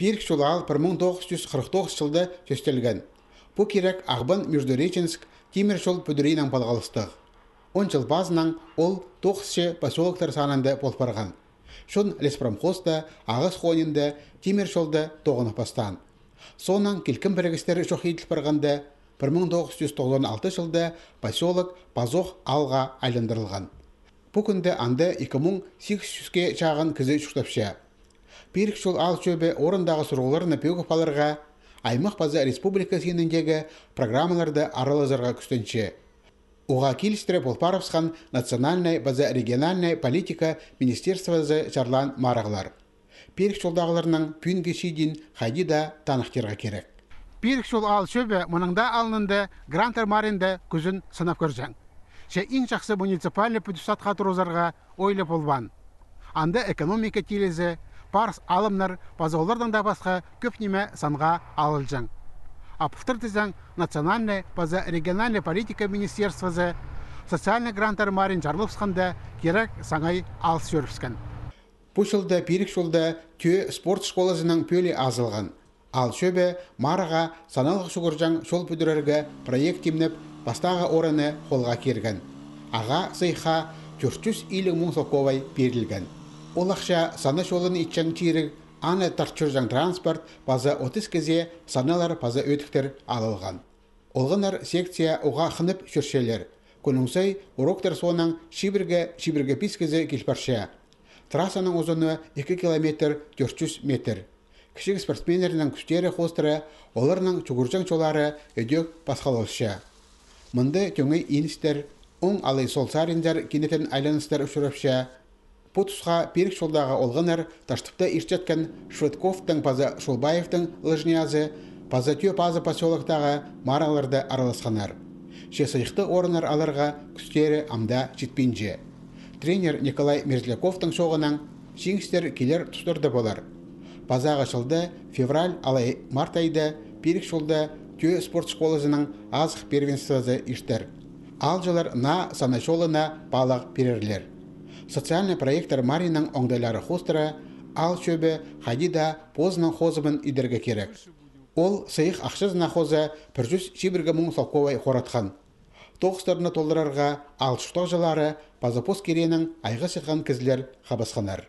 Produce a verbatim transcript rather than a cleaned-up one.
Пирік Чул аал пір муң тоғыс чӱс хырых тоғыс чылда тӧстелген. Пу кирек Ағбан — Междуреченск тимір чол пӱдіріинең палғалыстығ. Он чыл пазынаң ол тоғысчы посёлоктар санында пол парған. Чон леспромхозта, ағас хониинда, тимір чолда тоғынып пастаан. Соонаң килкім пірігістер чох иділ парғанда, пір муң тоғыс чӱс тоғызон алты чылда посёлок пазох аалға айландырылған. Пу кӱнде анда ікі муң сигіс чӱске чағын кізі чуртапча. Пирік Чул аал чӧбі орындағы сурығларны пӧгіп аларға, аймах паза республика синіндегі программаларда аралазарға кӱстенче. Уғаа килістіре пол парыбысхан национальнай паза региональнай политика министерствозы чарлаан марығлар. Пирік Чулдағыларның пӱӱнгі чидиин хайди даа таныхтирға кирек. Пирік Чул аал чӧбі мының даа алнында гранттар маринда кӱзін сынап кӧрҷең. Че иң чахсы муниципальный пӱдӱс атха турғызарға ойлап полбаан. Анда экономика тилізі, парыс алымнар паза олардаң даа пасха кӧп ниме санға алылҷаң. А пылтыр тізең, национальнай паза региональнай политика министерствозы социальнай гранттар марин чарлыбысханда кирек саңай алыс чӧрібіскен. Пу чылда Пирік Чулда тӧӧ спорт школазының пӧлии азылған. Аал чӧбі марығға саналығ чӱгӱрҷең чол пӱдірерге проект тимнеп, пастағы орынны холға кирген. Ағаа сыйыхха тӧрт чӱс илиг муң солковай пирілген. Ол ахча сана чолын итчең чиріг, аны тарт чӧрҷең транспорт паза отыс кізее саналар паза ӧтіктер алылған. Олғаннар секция уғаа хынып чӧрчелер. Кӱннің сай уроктар соонаң чибірге, чибірге пис кізі кил парча. Трассаның узуны ікі километр тӧрт чӱс метр. Кічіг спортсменнернің кӱстері хоостыра оларның чӱгӱрҷең чоллары ідӧк пасхалалча. Мында тӧңей иністер, оң алай сол саринзар кинетін айланыстар учурапча. Пу тусха Пирік Чулдағы олғаннар Таштыпта иртчеткен Шведковтың паза Шулбаевтың лыжниязы паза тӧӧ пазы посёлоктағы марығларда араласханнар. Че сыйыхтығ орыннар аларға кӱстері ам даа читпинче. Тренер Николай Мерзляковтың чооғынаң, чиңістер килер тустарда полар. Пазағы чылда февраль алай март айда Пирік Чулда тӧӧ спорт школазының азых первенствозы иртер. Аалҷылар наа сана чолына паалағ пирерлер. Социальнай проекттер маринның оңдайлары хоостыра аал чӧбі хайди даа позының хозымын идерге кирек. Ол сыйых ахчазына хоза пір чӱс чибірге муң солковай хоратхан. Тоғыстарны толдырарға аал чуртағҷылары паза пос киреенің айға сыххан кізілер хабасханнар.